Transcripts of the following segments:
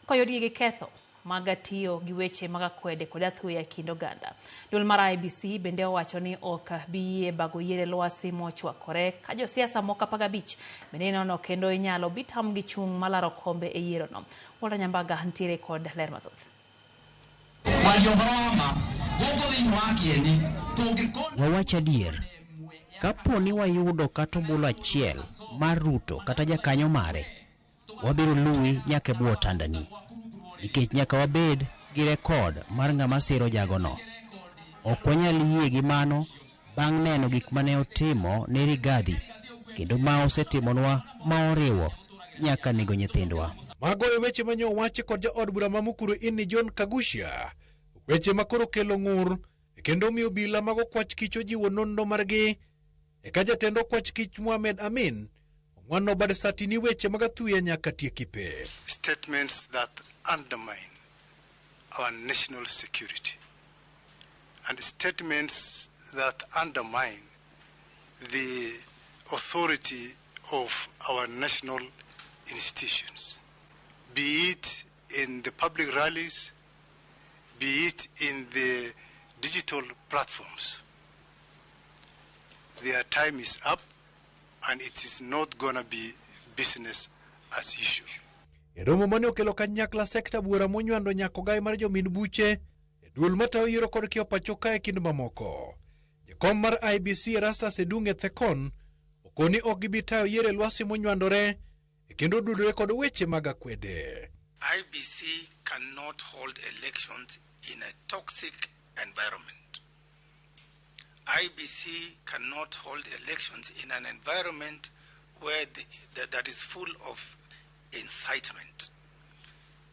Koyudgi gi ketho mag tiyo gi weche mag akwede kod athuya e kind oganda. Duol mar IEBC bende owacho ni ok bi yie bago yiero e lwasi mochwakore ka josiasa moko 15 bende inono kendo inyalo bi tamgi chung' malaro kombe e yierono. Walter Nyambaga ntiere kod ler mathoth. Wawach adier, kapo ni wayudo kata ombulu achiel mar Ruto kata jakanyo mare, wabiro luwi nyaka e bwo otandani. Nikech nyaka wabed gi rekod mar ng'ama siro jagono. Ok wanyal yie gi mano bang' neno gik mane otimo ne Rigathi kendo ma osetimonwa ma oriwo nyaka nego nyithindwa. Mago e weche mane owachi kod jaod bura ma Mukuru Ini John Kaguchia, weche ma koro kelo ng'ur kendo miyo obila mag okwach kich ojiwo nonro margi. Eka jatend okwach kich Mohamed Amin ong'wano bad sati ni weche mag athuya nyaka tieki pep. Statements that undermine our national security and statements that undermine the authority of our national institutions, be it in the public rallies, be it in the digital platforms. Their time is up and it is not going to be business as usual. E romo mane okelo kanyakla sekta buora monywando nyako gai mar jomin buche e duol matayo yiero kod kiewo pacho ka e kind mamoko. Jakom mar IEBC Erastus Edung' Ethekon okoni ok gibi tayo yiero e lwasi monywandore e kendo odudore kod weche mag akwede. IEBC cannot hold elections in a toxic environment. IEBC cannot hold elections in an environment where that is full of incitement,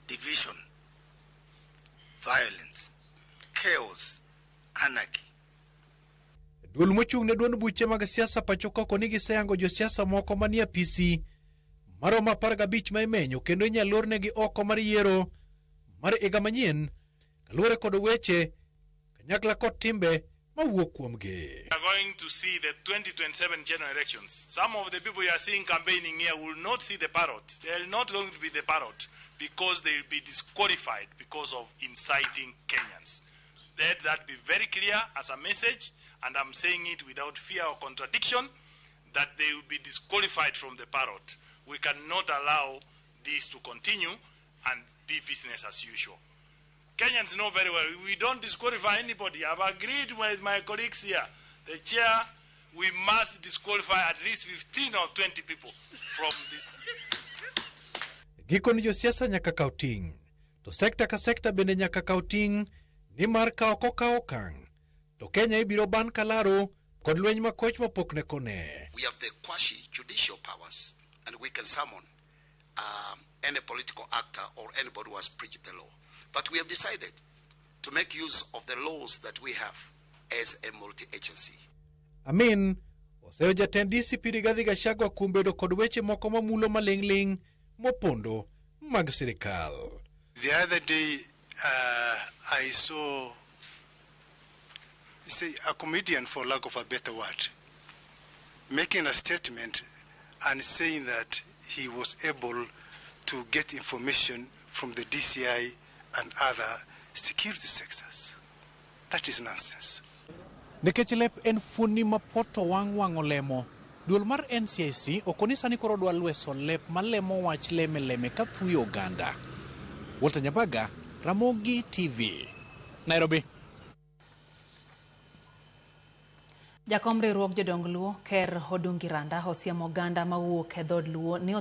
division, violence, chaos, anarchy. Duol mochung' ne duond buche mag siasa pacho ka okoni giseyango josiasa moko manie apisi maromo 15 ma imenyo kendo inyalo lornegi oko mar yiero mar higa manyien kaluwore kod weche kanyakla kod timbe mawuok kuomgi. We are going to see the 2027 general elections. Some of the people you are seeing campaigning here will not see the parrot. They are not going to be the parrot because they will be disqualified because of inciting Kenyans. Let that be very clear as a message, and I'm saying it without fear or contradiction, that they will be disqualified from the parrot. We cannot allow this to continue and be business as usual. Kenyans know very well, we don't disqualify anybody. I've agreed with my colleagues here, the chair, we must disqualify at least 15 or 20 people from this. Gikoni josiasa nyaka kaw ting', to sekta ka sekta bende nyaka kaw ting' nimar ka ok okaw okang' to Kenya ibiro ban kalaro kod lweny makoch mapok ne kone. We have the quasi judicial powers and we can summon any political actor or anybody who has breached the law. But we have decided to make use of the laws that we have as a multi-agency. Amin oseyo jatend DCP Rigathi Gachagua kuom bedo kod weche moko mamulo maling'ling' mopondo mag sirikal. The other day I saw, say, a comedian, for lack of a better word, making a statement and saying that he was able to get information from the DCI and other security sectors. That is nonsense. Nikech lep en fuoni ma poto wang' wang' olemo, duol mar NCIC okoni sani koro dwa lweso lep malemo wach leme leme ka thuyo oganda. Walter Nyambaga, Ramogi TV, Nairobi. Jakom riwruog jodong Luo, Ker Odungi Randa, osiemo oganda mawuok e dhood Luo ni